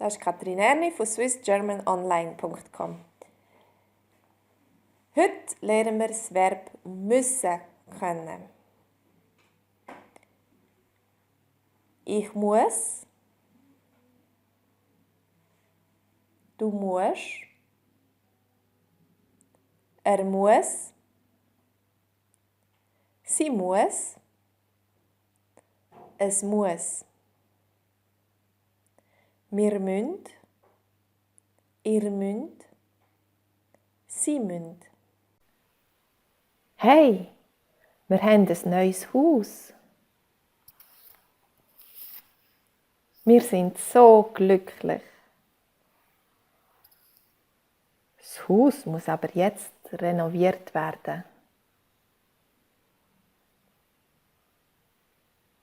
Das ist Katrin Erni von swissgermanonline.com. Heute lernen wir das Verb müssen kennen. Ich muss, du musst, er muss, sie muss, es muss. Wir müssen, ihr müsst, sie müssen. Hey, wir haben ein neues Haus. Wir sind so glücklich. Das Haus muss aber jetzt renoviert werden.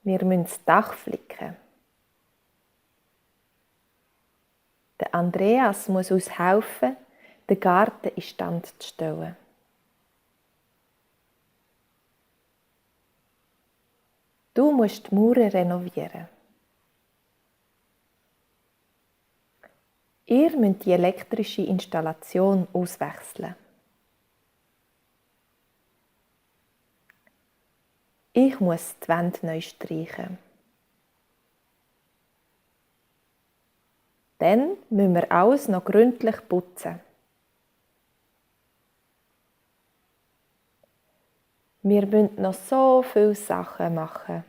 Wir müssen das Dach flicken. Der Andreas muss uns helfen, den Garten in Stand zu stellen. Du musst die Mauern renovieren. Ihr müsst die elektrische Installation auswechseln. Ich muss die Wände neu streichen. Dann müssen wir alles noch gründlich putzen. Wir müssen noch so viele Sachen machen.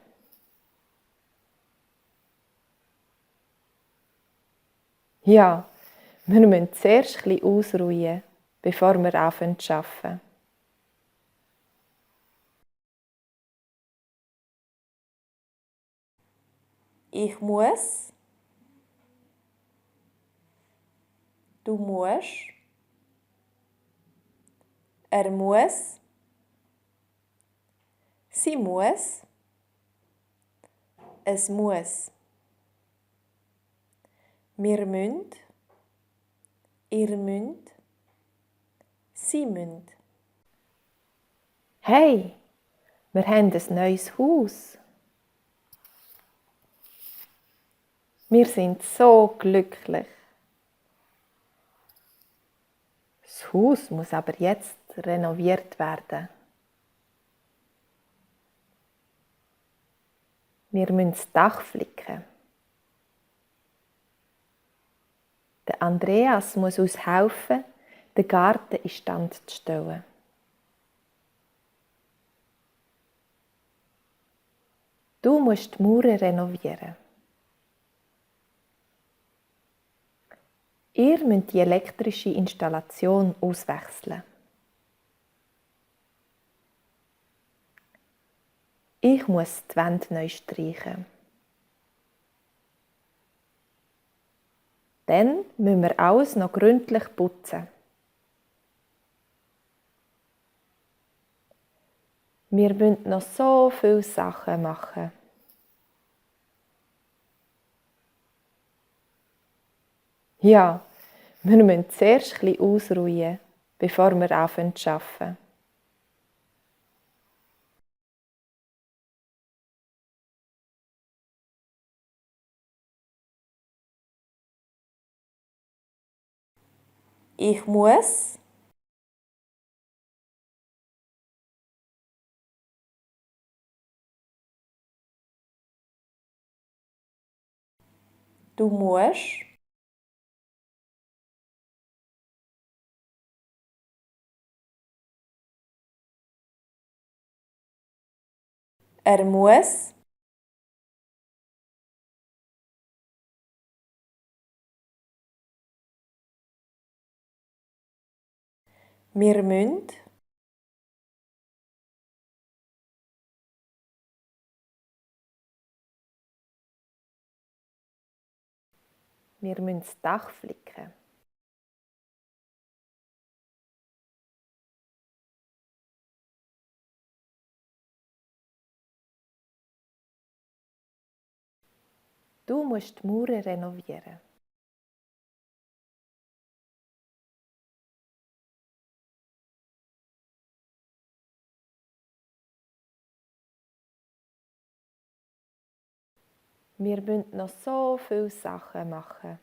Ja, wir müssen zuerst etwas ausruhen, bevor wir anfangen zu arbeiten. Ich muss, du musst, er muss, sie muss, es muss. Wir müssen, ihr müsst, sie müssen. Hey, wir haben ein neues Haus. Wir sind so glücklich. Das Haus muss aber jetzt renoviert werden. Wir müssen das Dach flicken. Der Andreas muss uns helfen, den Garten in Stand zu stellen. Du musst die Mauern renovieren. Ihr müsst die elektrische Installation auswechseln. Ich muss die Wände neu streichen. Dann müssen wir alles noch gründlich putzen. Wir müssen noch so viele Sachen machen. Ja, wir müssen zuerst etwas ausruhen, bevor wir anfangen zu arbeiten. Ich muss, du musst, er muss, wir müssen, Wir müssen das Dach flicken. Du musst die Mauern renovieren. Wir müssen noch so viele Sachen machen.